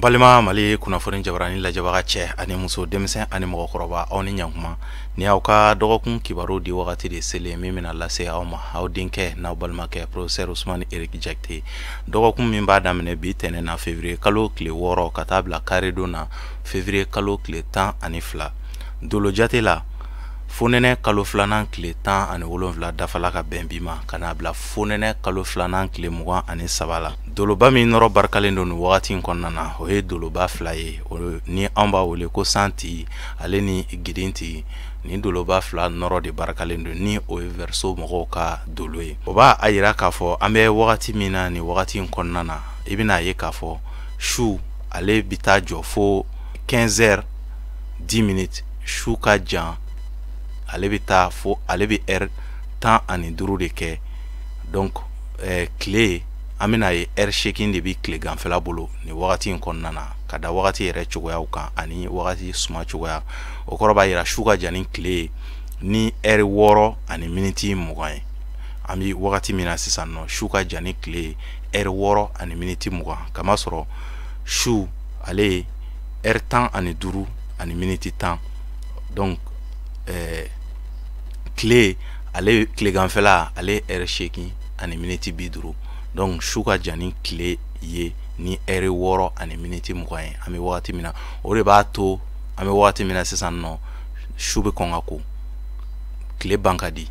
Balima Mali kunnafoni jabarani lajɛbaga cɛ ani muso, denmisɛn ani mɔgɔkɔrɔba, aw ni ɲankuma. Ni aw ka dɔgɔkun kibaru di wagati de selen min bɛna lase aw ma, aw denkɛ n'aw balimakɛ professeur Ousmane Eric Diakité. Dɔgɔkun min b'a daminɛ bi tɛnɛn na, février kalo tile 6, ka taa bila karidon na, février kalo tile 12. Dolo jate la, fonɛnɛ kalo filanan tile 17 dafala ka bɛn bi ma, ka n'a bila fonɛnɛ kalo filanan tile 23 la. Doloba min nɔrɔ barikalen don nin wagati in kɔnɔna na, o ye doloba fila ye, ni anw b'a wele ko santi ale ni gidinti. Nin doloba fila nɔrɔ de barikalen don, ni o ye Verseau mɔgɔw ka dolo ye. O b'a a yira k'a fɔ an bɛ wagati min na nin wagati in kɔnɔna na, i bɛna ye k'a fɔ su ale bɛ taa jɔ fo 15 heures 10 minutes. Su ka jan, ale bɛ taa fo ale bɛ heure 15 de kɛ. Donc tile, an bɛna ye heure 8 de bɛ tileganfɛla bolo nin wagati in kɔnɔna na, ka da wagati yɛrɛ cogoyaw kan ani wagati suma cogoya. O kɔrɔ b'a yira su ka jan ni tile ye ni heure 6 ani miniti 20 ye. An bɛ wagati min na sisan nɔ, su ka jan ni tile ye heure 6 ani miniti 20, kamasɔrɔ su ale ye heure 15 ani miniti 10. Donc tile ale, tileganfɛla ale heure 8 ani miniti 50. Donc su ka jan ni tile ye ni heure 6 ani miniti 20 ye an bɛ wagati min na. O de b'a to an bɛ wagati min na sisan nɔ, su bɛ kɔn ka ko, tile ban ka di,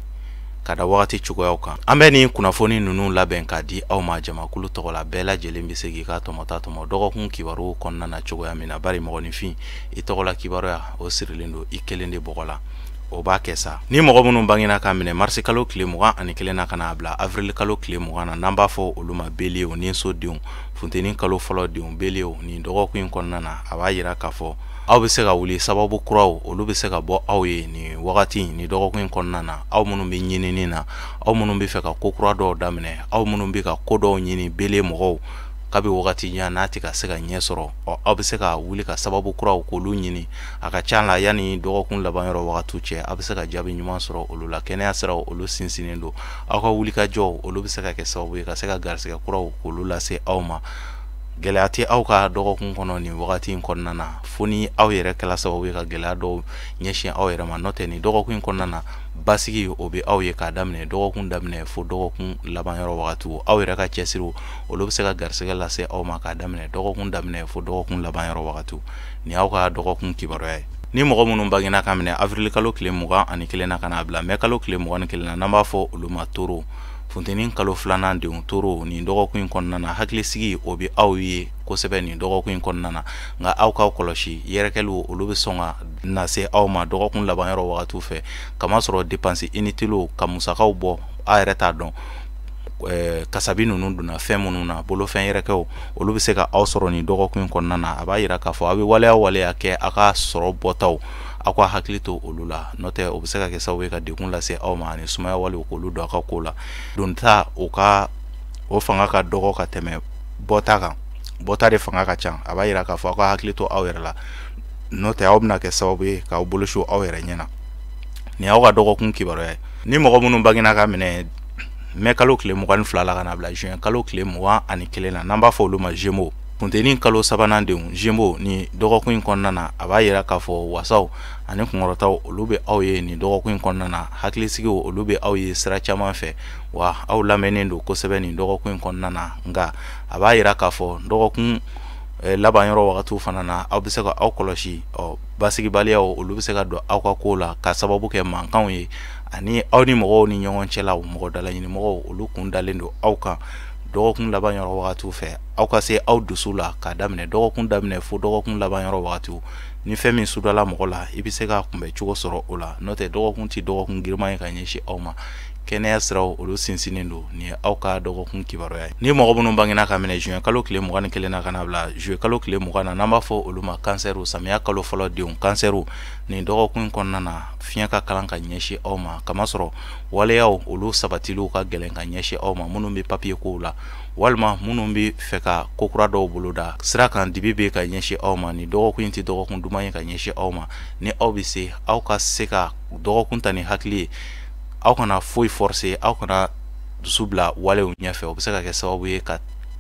ka da wagati cogoyaw kan. An bɛ nin kunnafoni ninnu labɛn k'a di aw ma jamakulu tɔgɔ la. Bɛɛ lajɛlen bɛ se k'i ka tɔmɔta tɔmɔ dɔgɔkun kibaru kɔnɔna na cogoya min na, bari mɔgɔninfin i tɔgɔla kibaruya o sirilen don i kelen de bɔgɔ la. O b'a kɛ sa. Ni mɔgɔ minnu bangena ka minɛ marisi kalo tile 21 na ka n'a bila avril kalo tile 20 na, n'an b'a fɔ olu ma bélier ni sodenw, funteni kalo fɔlɔ denw bélier, nin dɔgɔkun in kɔnɔna na, a b'a yira k'a fɔ aw bɛ se ka wuli sababu kuraw olu bɛ se ka bɔ aw ye nin wagati, nin dɔgɔkun in kɔnɔna na. Aw minnu bɛ ɲinini na, aw minnu bɛ fɛ ka ko kura dɔw daminɛ, aw minnu bɛ ka ko dɔw ɲini, bélier mɔgɔw, kabi wagati jan n'a tɛ ka se ka ɲɛ sɔrɔ, ɔ aw bɛ se ka wuli ka sababu kuraw k'olu ɲini. A ka ca la, yanni dɔgɔkun laban yɔrɔ wagatiw cɛ, aw bɛ se ka jaabi ɲuman sɔrɔ olu la. Kɛnɛya siraw olu sinsinnen don. Aw ka wulikajɔw olu bɛ se ka kɛ sababu ye ka se ka garisɛgɛ kuraw k'olu lase aw ma. Gɛlɛya tɛ aw ka dɔgɔkun kɔnɔ nin wagati in kɔnɔna na, fo ni aw yɛrɛ kɛla sababu ye ka gɛlɛya dɔw ɲɛsin aw yɛrɛ ma. N'o tɛ, nin dɔgɔkun in kɔnɔna na, basigi o bɛ aw ye k'a daminɛ dɔgɔkun daminɛ fo dɔgɔkun laban yɔrɔ wagatiw. Aw yɛrɛ ka cɛsiriw olu bɛ se ka garisɛgɛ lase aw ma k'a daminɛ dɔgɔkun daminɛ fo dɔgɔkun laban yɔrɔ wagatiw. Nin y'aw ka dɔgɔkun kibaruya ye. Ni mɔgɔ minnu bangena ka minɛ avril kalo tile 21 na ka n'a bila mai kalo tile 21 na, n'an b'a fɔ olu ma taureau, funteni kalo filanan denw taureau, nin dɔgɔkun in kɔnɔna na, hakilisigi o bɛ aw ye kosɛbɛ nin dɔgɔkun in kɔnɔna na. Nka aw k'aw kɔlɔsi, yɛrɛkɛliw olu bɛ sɔn ka na se aw ma dɔgɔkun laban yɔrɔ wagatiw fɛ, kamasɔrɔ dépense inutile ka musakaw bɔ aw yɛrɛ t'a dɔn kasabi ninnu donna fɛn minnu na, bolofɛn yɛrɛkɛw olu bɛ se ka aw sɔrɔ nin dɔgɔkun in kɔnɔna na. A b'a yira k'a fɔ aw bɛ waleya waleya kɛ, aw ka sɔrɔ bɔtaw, aw ka hakili to olu la, n'o tɛ o bɛ se ka kɛ sababu ye ka degun lase aw ma ani sumaya walew k'olu don aw ka ko la. Donta o ka o fanga ka dɔgɔ ka tɛmɛ bɔta kan, bɔta de fanga ka ca. A b'a yira k'a fɔ aw ka hakili to aw yɛrɛ la, n'o tɛ aw bɛna kɛ sababu ye k'aw bolo su aw yɛrɛ ɲɛ na. Nin y'aw ka dɔgɔkun kibaruya ye. Ni mɔgɔ minnu bangena ka minɛ mai kalo tile 22 la ka na bila juin kalo tile 21 na, n'an b'a fɔ olu ma Gémeaux, funteni kalo sabanan denw Gémeaux, ni dɔgɔkun in kɔnɔna na, a b'a yira k'a fɔ wasaw ani kunkɔrɔtaw olu bɛ aw ye nin dɔgɔkun in kɔnɔna na. Hakilisigiw olu bɛ aw ye sira caman fɛ, wa aw lamɛnnen don kosɛbɛ nin dɔgɔkun in kɔnɔna na. Nka a b'a yira k'a fɔ dɔgɔkun laban yɔrɔ wagatiw fana na, aw bɛ se ka aw kɔlɔsi, ɔ basigibaliyaw olu bɛ se ka don aw ka ko la ka sababu kɛ mankanw ye ani aw ni mɔgɔw ni ɲɔgɔn cɛlaw, mɔgɔ dalaɲini mɔgɔw olu kun dalen don aw kan dɔgɔkun laban yɔrɔ wagatiw fɛ. Aw ka se aw dusu la k'a daminɛ dɔgɔkun daminɛ fo dɔgɔkun laban yɔrɔ wagatiw. Ni fɛn min sudala mɔgɔ la, i bɛ se ka kunbɛn cogo sɔrɔ o la, n'o tɛ dɔgɔkun tɛ dɔgɔkun girinman ye ka ɲɛsin aw ma. Kɛnɛya siraw olu sinsinnen don. Nin ye aw ka dɔgɔkun kibaruya ye. Ni mɔgɔ minnu bangena ka minɛ juin kalo tile 21 na ka na bila juillet kalo tile 20 na, n'an b'a fɔ olu ma kansɛriw, samiya kalo fɔlɔ denw kansɛriw, nin dɔgɔkun kɔnɔna na, fiɲɛ ka kalan ka ɲɛsin aw ma, kamasɔrɔ waleyaw olu sabatiliw ka gɛlɛn ka ɲɛsin aw ma. Minnu bɛ papiye kow la walima minnu bɛ fɛ ka ko kura dɔw boloda sira kan, dibi bɛ ka ɲɛsin aw ma. Nin dɔgɔkun in tɛ dɔgɔkun duman ye ka ɲɛsin aw ma. Ni aw bɛ se, aw ka se ka dɔgɔkun ta ni hakili ye, aw kana foyi forcer, aw kana dusu bila walew ɲɛfɛ. O bɛ se ka kɛ sababu ye ka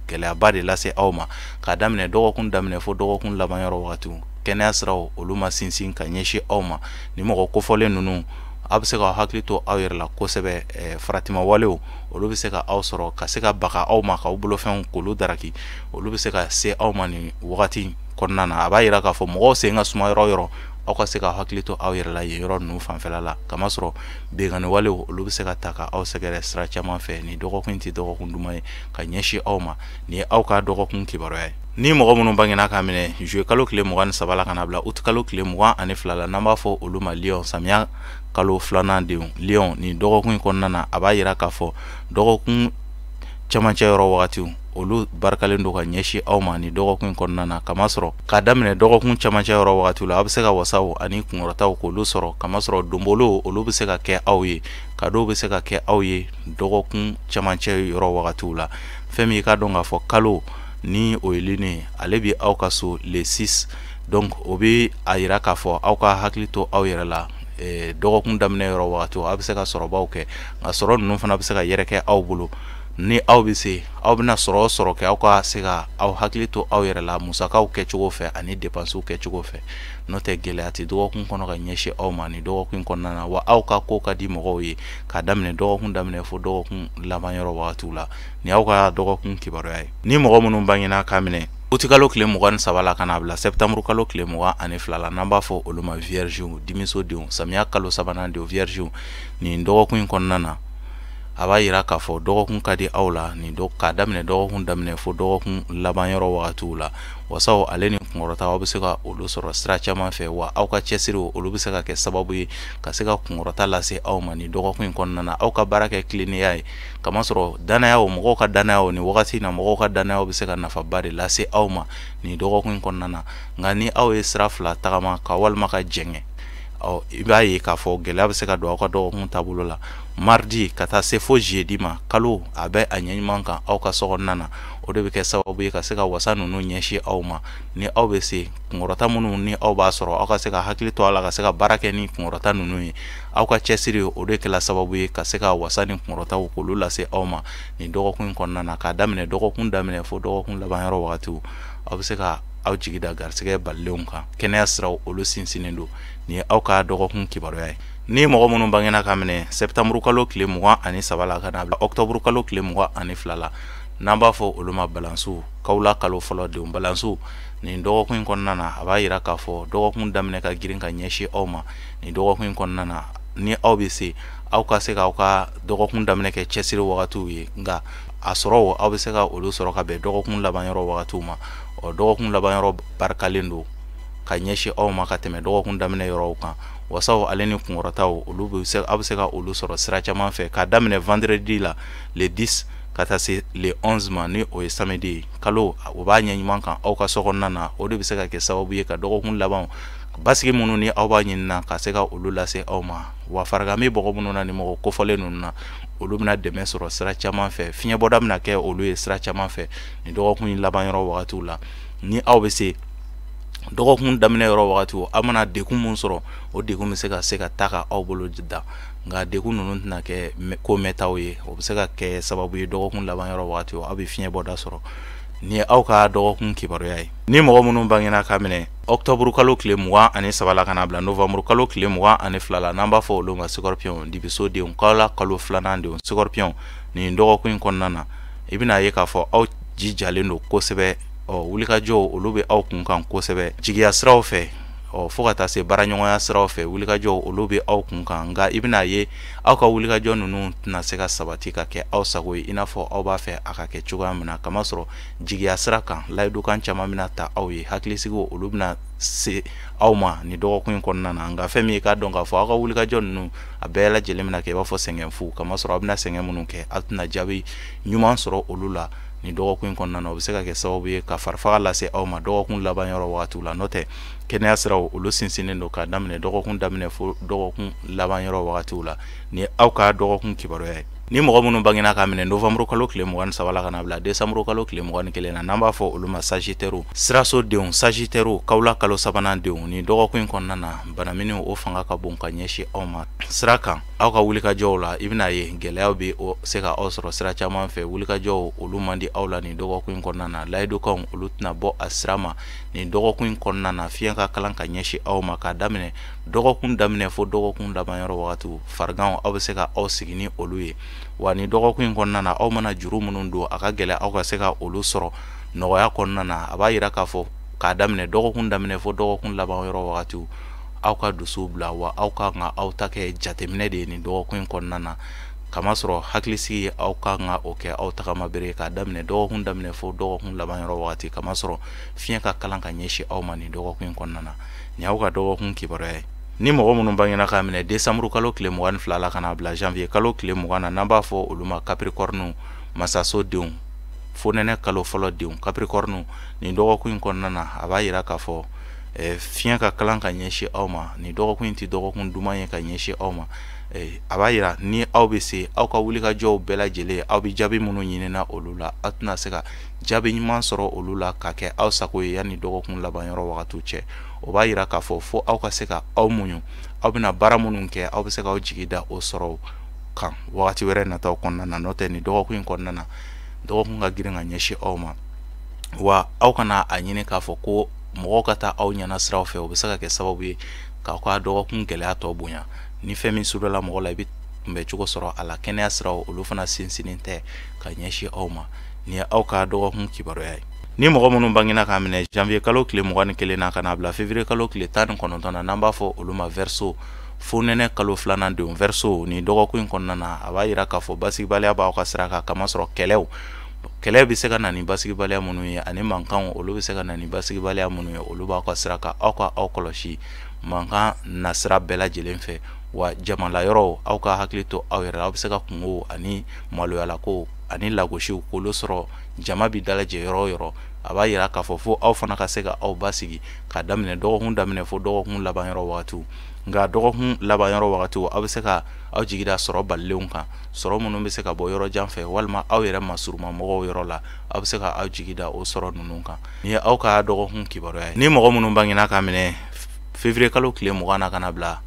gɛlɛyaba de lase aw ma k'a daminɛ dɔgɔkun daminɛ fo dɔgɔkun laban yɔrɔ wagatiw. Kɛnɛya siraw olu ma sinsin ka ɲɛsin aw ma. Ni mɔgɔ kofɔlen ninnu, aw bɛ se k'aw hakili to aw yɛrɛ la kosɛbɛ. Faratima walew olu bɛ se ka aw sɔrɔ, ka se ka baga aw ma, k'aw bolofɛnw k'olu daraki, olu bɛ se ka se aw ma nin wagati kɔnɔna na. A b'a yira k'a fɔ mɔgɔw sen ka suma yɔrɔ yɔrɔ, aw ka se ka hakili to aw yɛrɛ la yen yɔrɔ ninnu fanfɛla la, kamasɔrɔ binkanni walew olu bɛ se ka ta ka aw sɛgɛrɛ sira caman fɛ. Nin dɔgɔkun tɛ dɔgɔkun duman ye ka ɲɛsin aw ma. Nin ye aw ka dɔgɔkun kibaruya ye. Ni mɔgɔ minnu bangena k'a minɛ juillet kalo tile 23 la ka na bila août kalo tile 22 la, n'an b'a fɔ olu ma lion, samiya kalo filanan denw lion, nin dɔgɔkun in kɔnɔna na, a b'a yira k'a fɔ dɔgɔkun camancɛ yɔrɔ wagatiw olu barikalen don ka ɲɛsin aw ma nin dɔgɔkun in kɔnɔna na, kamasɔrɔ k'a daminɛ dɔgɔkun camancɛ yɔrɔ wagatiw la, aw bɛ se ka wasaw ani kunkɔrɔtaw k'olu sɔrɔ, kamasɔrɔ donbolo olu bɛ se ka kɛ aw ye, kadow bɛ se ka kɛ aw ye dɔgɔkun camancɛ yɔrɔ wagatiw la. Fɛn min i k'a dɔn k'a fɔ kalo ni o ye lune ye, ale bɛ aw ka so le 6, donc o bɛ a yira k'a fɔ aw ka hakili to aw yɛrɛ la. Dɔgɔkun daminɛ yɔrɔ wagatiw aw bɛ se ka sɔrɔbaw kɛ, nka sɔrɔ ninnu fana bɛ se ka yɛrɛkɛ aw bolo. Ni aw bɛ se, aw bɛna sɔrɔ o sɔrɔ kɛ, aw ka se ka aw hakili to aw yɛrɛ la musakaw kɛcogo fɛ ani depansiw kɛcogo fɛ. N'o tɛ, gɛlɛya tɛ dɔgɔkun kɔnɔ ka ɲɛsin aw ma nin dɔgɔkun in kɔnɔna na. Wa aw ka ko ka di mɔgɔw ye k'a daminɛ dɔgɔkun daminɛ fo dɔgɔkun laban yɔrɔ wagatiw la. Nin y'aw ka dɔgɔkun kibaruya ye. Ni mɔgɔ minnu bangena k'a minɛ août kalo tile 23 la ka n'a bila septembre kalo tile 22 la, n'an b'a fɔ olu ma vierge, dimiso denw, samiya kalo sabanan denw vierge, nin dɔgɔkun in kɔnɔna na, a b'a yira k'a fɔ dɔgɔkun ka di aw la nin k'a daminɛ dɔgɔkun daminɛ fo dɔgɔkun laban yɔrɔ wagatiw la. Wasaw ale ni kunkɔrɔta aw bɛ se ka olu sɔrɔ sira caman fɛ, wa aw ka cɛsiriw olu bɛ se ka kɛ sababu ye ka se ka kunkɔrɔta lase aw ma nin dɔgɔkun in kɔnɔna na. Aw ka baara kɛ tilennenya ye, kamasɔrɔ dannayaw, mɔgɔw ka dannayaw nin wagati in na, mɔgɔw ka dannayaw bɛ se ka nafaba de lase aw ma nin dɔgɔkun in kɔnɔna na. Nka ni aw ye sira fila tagama ka walima ka jɛngɛ, ɔ i b'a ye k'a fɔ gɛlɛya bɛ se ka don aw ka dɔgɔkun taabolo la. Mardi ka taa se fo jeudi ma, kalo a bɛ a ɲɛ ɲuman kan aw ka sokɔnɔna na, o de bɛ kɛ sababu ye ka se ka wasa ninnu ɲɛsin aw ma. Ni aw bɛ se kunkɔrɔta minnu ni aw b'a sɔrɔ, aw ka se ka hakili to a la ka se ka baara kɛ ni kunkɔrɔta ninnu ye. Aw ka cɛsiri o de kɛla sababu ye ka se ka wasa ni kunkɔrɔtaw k'olu lase aw ma nin dɔgɔkun in kɔnɔna na. K'a daminɛ dɔgɔkun daminɛ fo dɔgɔkun laban yɔrɔ wagatiw, aw bɛ se ka aw jigi da garisɛgɛ balilenw kan. Kɛnɛya siraw olu sinsinnen don. Nin ye aw ka dɔgɔkun kibaruya ye. Ni mɔgɔ minnu bangena ka minɛ septembre kalo tile 23 la ka na bila octobre kalo tile 22 la, n'an b'a fɔ olu ma balansiw, kawula kalo fɔlɔ denw balansiw, nin dɔgɔkun in kɔnɔna na, a b'a yira k'a fɔ dɔgɔkun daminɛ ka girin ka ɲɛsin aw ma nin dɔgɔkun in kɔnɔna na. Ni aw bɛ se, aw ka se k'aw ka dɔgɔkun daminɛ kɛ cɛsiri wagatiw ye, nka a sɔrɔ aw bɛ se ka olu sɔrɔ ka bɛn dɔgɔkun laban yɔrɔ wagatiw ma. Ɔ dɔgɔkun laban yɔrɔ barikalen don ka ɲɛsin aw ma ka tɛmɛ dɔgɔkun daminɛ yɔrɔw kan. Wasaw ale ni kunkɔrɔtaw olu bɛ se, aw bɛ se ka olu sɔrɔ sira caman fɛ k'a daminɛ vendredi la le 10 ka taa se le 11 ma, ni o ye samedi ye. Kalo o b'a ɲɛ ɲuman kan aw ka sokɔnɔna na, o de bɛ se ka kɛ sababu ye ka dɔgɔkun laban basigi minnu ni aw b'a ɲinina ka se ka olu lase aw ma. Wa farigan bɛ mɔgɔ minnu na, ni mɔgɔ kofɔlen ninnu na, olu bɛna dɛmɛ sɔrɔ sira caman fɛ. Fiɲɛbɔda bɛna kɛ olu ye sira caman fɛ nin dɔgɔkun in laban yɔrɔ wagatiw la. Ni aw bɛ se, dɔgɔkun daminɛ yɔrɔ wagatiw, aw mana degun mun sɔrɔ, o degun bɛ se ka ta ka aw bolo da, nka degun ninnu tɛna kɛ ko mɛntaw ye. O bɛ se ka kɛ sababu ye dɔgɔkun laban yɔrɔ wagatiw aw bɛ fiɲɛ bɔda sɔrɔ. Nin ye aw ka dɔgɔkun kibaruya ye. Ni mɔgɔ minnu bangena ka minɛ octobre kalo tile 23 la ka na bila novembre kalo tile 22 la, n'an b'a fɔ olu ma scorpion, dibiso denw, kalo kalo filanan denw scorpion, nin dɔgɔkun in kɔnɔna na, i bɛna ye k'a fɔ aw jijalen don kosɛbɛ. Ɔ wulikajɔw olu bɛ aw kun kan kosɛbɛ jigiya siraw fɛ, ɔ fo ka taa se baaraɲɔgɔnya siraw fɛ, wulikajɔw olu bɛ aw kun kan. Nka i bɛna ye aw ka wulikajɔ ninnu tɛna se ka sabati ka kɛ aw sago ye i n'a fɔ aw b'a fɛ a ka kɛ cogoya min na, kamasɔrɔ jigiya sira kan layidukan caman bɛna ta aw ye, hakilisigiw olu bɛna se aw ma nin dɔgɔkun in kɔnɔna na. Nka fɛn min ye k'a dɔn k'a fɔ aw ka wulikajɔ ninnu a bɛɛ lajɛlen bɛna kɛ i b'a fɔ sɛgɛn fu, kamasɔrɔ aw bɛna sɛgɛn minnu kɛ, aw tɛna jaabi ɲuman sɔrɔ olu la nin dɔgɔkun in kɔnɔna na. O bɛ se ka kɛ sababu ye ka farifaga lase aw ma dɔgɔkun laban yɔrɔ wagatiw la. N'o tɛ, kɛnɛya siraw olu sinsinnen don k'a daminɛ dɔgɔkun daminɛ fo dɔgɔkun laban yɔrɔ wagatiw la. Nin ye aw ka dɔgɔkun kibaruya ye. Ni mɔgɔ minnu bangena ka minɛ novembre kalo tile 23 la ka na bila décembre kalo tile 21 na, n'an b'a fɔ olu ma sagittaire, siraso denw sagittaire, kawula kalo sabanan denw, nin dɔgɔkun in kɔnɔna na, banamini o fanga ka bon ka ɲɛsin aw ma. Sira kan Aw ka wulikajɔw la, i bɛna ye gɛlɛyaw bɛ se ka aw sɔrɔ sira caman fɛ. Wulikajɔw olu man di aw la nin dɔgɔkun in kɔnɔna na. Layidukanw olu tɛna bɔ a sira ma nin dɔgɔkun in kɔnɔna na. Fiɲɛ ka kalan ka ɲɛsin aw ma k'a daminɛ dɔgɔkun daminɛ fo dɔgɔkun laban yɔrɔ wagatiw. Fariganw aw bɛ se ka aw sigi ni olu ye. Wa nin dɔgɔkun in kɔnɔna na, aw mana juru minnu don, a ka gɛlɛn aw ka se ka olu sɔrɔ nɔgɔya kɔnɔna na. A b'a yira k'a fɔ k'a daminɛ dɔgɔkun daminɛ fo dɔgɔkun laban yɔrɔ wagatiw, aw ka dusuw bila, wa aw ka kan ka aw ta kɛ jateminɛ de ye nin dɔgɔkun in kɔnɔna na. Kamasɔrɔ hakilisigi aw ka kan ka o kɛ aw tagama bere k'a daminɛ dɔgɔkun daminɛ fo dɔgɔkun laban yɔrɔ wagati. Kamasɔrɔ fiɲɛ ka kalan ka ɲɛsin aw ma nin dɔgɔkun in kɔnɔna na. Nin y'aw ka dɔgɔkun kibaruya ye. Ni mɔgɔ minnu bangena k'a minɛ décembre kalo tile 22 la ka n'a bila janvier kalo tile 20 na, n'an b'a fɔ olu ma Capricorne, masaso denw, fonɛnɛ kalo fɔlɔ denw, Capricorne, nin dɔgɔkun in kɔnɔna na, a b'a yira k'a fɔ fiɲɛ ka kalan ka ɲɛsin aw ma. Nin dɔgɔkun in tɛ dɔgɔkun duman ye ka ɲɛsin aw ma. A b'a yira ni aw bɛ se aw ka wulikajɔw bɛɛ lajɛlen, aw bɛ jaabi minnu ɲinina olu la, aw tɛna se ka jaabi ɲuman sɔrɔ olu la ka kɛ aw sago ye yanni dɔgɔkun laban yɔrɔ wagatiw cɛ. O b'a yira k'a fɔ fo aw ka se ka aw muɲu. Aw bɛna baara minnu kɛ, aw bɛ se k'aw jigi da o sɔrɔ kan wagati wɛrɛ nataw kɔnɔna na. N'o tɛ, nin dɔgɔkun in kɔnɔna na, dɔgɔkun ka girin ka ɲɛsin aw ma. Wa aw kana a ɲini k'a fɔ ko mɔgɔw ka taa aw ɲɛna siraw fɛ, o bɛ se ka kɛ sababu ye k'aw ka dɔgɔkun gɛlɛya tɔ bonya. Ni fɛn min sudala mɔgɔ la, i bɛ kunbɛcogo sɔrɔ a la. Kɛnɛya siraw olu fana sinsinnen tɛ ka ɲɛsin aw ma. Nin ye aw ka dɔgɔkun kibaruya ye. Ni mɔgɔ minnu bangena k'a minɛ janvier kalo tile 21 na ka n'a bila février kalo tile 19 na, n'an b'a fɔ olu ma Verseau, fonɛnɛ kalo filanan denw, Verseau, nin dɔgɔkun in kɔnɔna na, a b'a yira k'a fɔ basigibaliya b'aw ka sira kan. Kamasɔrɔ kɛlɛw, kɛlɛ bɛ se ka na ni basigibaliya minnu ye, ani mankanw olu bɛ se ka na ni basigibaliya minnu ye, olu b'aw ka sira kan. Aw ka aw kɔlɔsi mankan nasira bɛɛ lajɛlen fɛ. Wa jamana yɔrɔw, aw ka hakili to aw yɛrɛ la. Aw bɛ se ka kungo ani maloyalako ani lagosiw k'olu sɔrɔ jama bi dalajɛ yɔrɔ o yɔrɔ. A b'a yira k'a fɔ fo aw fana ka se ka aw basigi k'a daminɛ dɔgɔkun daminɛ fo dɔgɔkun laban yɔrɔ wagatiw. Nka dɔgɔkun laban yɔrɔ wagatiw, aw bɛ se ka aw jigi da sɔrɔ balilenw kan, sɔrɔ minnu bɛ se ka bɔ yɔrɔ jan fɛ walima aw yɛrɛ masuruma mɔgɔw yɔrɔ la. Aw bɛ se ka aw jigi da o sɔrɔ ninnu kan. Nin ye aw ka dɔgɔkun kibaruya ye. Ni mɔgɔ minnu bangena k'a minɛ février kalo tile 20 na ka na bila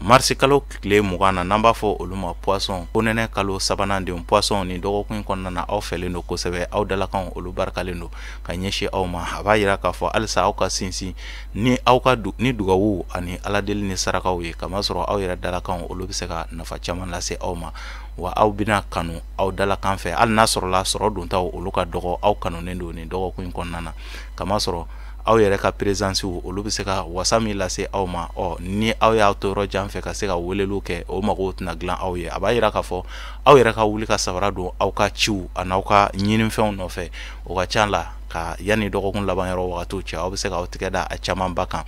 marisi kalo tile 20 na, n'an b'a fɔ olu ma Poisson, fonɛnɛ kalo sabanan denw, Poisson, nin dɔgɔkun in kɔnɔna na, aw fɛlen don kosɛbɛ. Aw dalakanw olu barikalen don ka ɲɛsin aw ma. A b'a yira k'a fɔ halisa aw ka sinsin ni aw ka ni dugawu ani aladeli ni sarakaw ye, kamasɔrɔ aw yɛrɛ dalakanw olu bɛ se ka nafa caman lase aw ma. Wa aw bɛna kanu aw dalakan fɛ, hali n'a sɔrɔla sɔrɔ dontaw olu ka dɔgɔ, aw kanunen don nin dɔgɔkun in kɔnɔna na. Kamasɔrɔ aw yɛrɛ ka présence olu bɛ se ka wasa min lase aw ma, ɔ ni aw y'a to yɔrɔ jan fɛ ka se ka weleliw kɛ, o mago tɛna dilan aw ye. A b'a yira k'a fɔ aw yɛrɛ ka wuli ka sabara don aw ka ciw ani aw ka ɲinifɛnw nɔfɛ. O ka ca la ka yanni dɔgɔkun laban yɔrɔ wagatiw cɛ, aw bɛ se k'aw tigɛ da a camanba kan.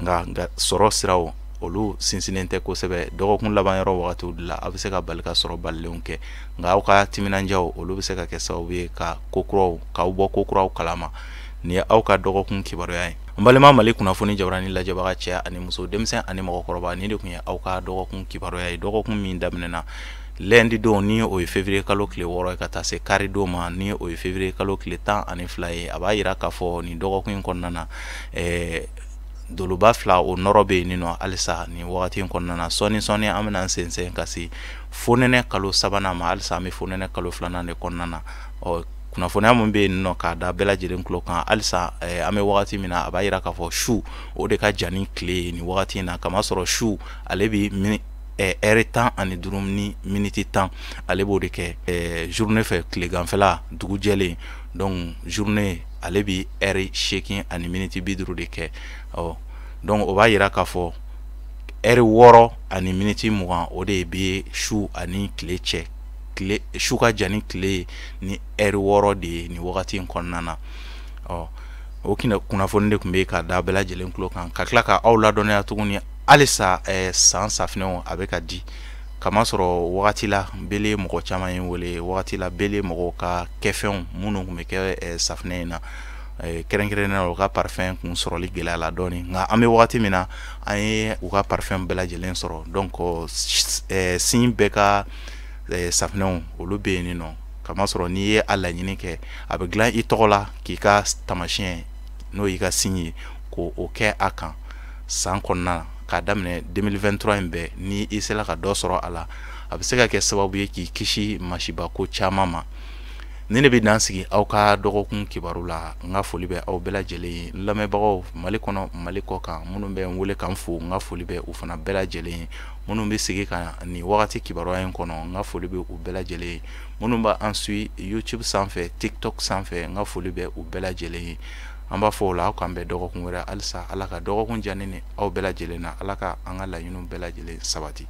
Nka sɔrɔ siraw olu sinsinnen tɛ kosɛbɛ. Dɔgɔkun laban yɔrɔ wagatiw de la, aw bɛ se ka bali ka sɔrɔ balilenw kɛ. Nka aw ka timinandiyaw olu bɛ se ka kɛ sababu ye ka ko kuraw, k'aw bɔ ko kuraw kalama. Nin ye aw ka dɔgɔkun kibaruya ye. N balima Mali kunnafoni jabarani lajɛbaga cɛ ani muso, denmisɛn ani mɔgɔkɔrɔba, nin de tun ye aw ka dɔgɔkun kibaruya ye. Dɔgɔkun min daminɛna lundi don, ni o ye février kalo tile 6 ye, ka taa se kari don ma, ni o ye février kalo tile 12 ye. A b'a yira k'a fɔ nin dɔgɔkun in kɔnɔna na, doloba fila o nɔrɔ bɛ yen nɔ halisa nin wagati in kɔnɔna na. Sɔɔni sɔɔni an bɛna an sensɛn ka se fonɛnɛ kalo sabanan ma. Halisa an bɛ fonɛnɛ kalo filanan de kɔnɔna na. Ɔ kunnafoniya min bɛ yen nɔ k'a da bɛɛ lajɛlen tulo kan halisa, an bɛ wagati min na, a b'a yira k'a fɔ su o de ka jan ni tile ye nin wagati in na. Kamasɔrɔ su ale bɛ ɛri 15 ni miniti 10, ale b'o de kɛ journée fɛ, tileganfɛla dugu jɛlen. Donc journée ale bɛ ɛri 8 ani miniti 50 de kɛ. Ɔ donc o b'a yira k'a fɔ ɛri 6 ani miniti 20, o de bɛ su ani tile cɛ. Tile su ka jan ni tile ye ni ɛri 6 de ye nin wagati in kɔnɔna na. Ɔ o kunnafoni de tun bɛ ka da bɛɛ lajɛlen tulo kan, ka tila ka aw ladɔnniya tuguni halisa san safinɛw a bɛ ka di. Kamasɔrɔ wagati la bele mɔgɔ caman ye wele, wagati la bele mɔgɔw ka kɛfɛnw minnu tun bɛ kɛ safinɛ in na, kɛrɛnkɛrɛnnenya la u ka parfum kun sɔrɔli gɛlɛya la dɔɔni. Nka an bɛ wagati min na, an ye u ka parfum bɛɛ lajɛlen sɔrɔ. Donc sin bɛɛ ka safinɛw olu bɛ yen nɔ. Kamasɔrɔ n'i ye a laɲini kɛ, a bɛ dilan i tɔgɔ la k'i ka tamasiyɛn, n'o y'i ka sin ye, k'o o kɛ a kan san kɔnɔna na. K'a daminɛ 2023 in bɛɛ, ni i sera ka dɔ sɔrɔ a la, a bɛ se ka kɛ sababu ye k'i kisi masibako caman ma. Ni ne bɛ dan sigi aw ka dɔgɔkun kibaru la. N ka foli bɛ aw bɛɛ lajɛlen ye, n lamɛnbagaw Mali kɔnɔ, Mali kɔ kan. Minnu bɛ n wele ka n fo, n ka foli bɛ u fana bɛɛ lajɛlen ye. Minnu bɛ sigi ka nin wagati kibaruya in kɔnɔ, n ka foli bɛ u bɛɛ lajɛlen ye. Minnu b'an suit YouTube sanfɛ, TikTok sanfɛ, n ka foli bɛ u bɛɛ lajɛlen ye. An b'a fɔ o la, aw k'an bɛn dɔgɔkun wɛrɛ. Halisa, Ala ka dɔgɔkun diya ne ni aw bɛɛ lajɛlen na. Ala ka an ka laɲiniw bɛɛ lajɛlen sabati.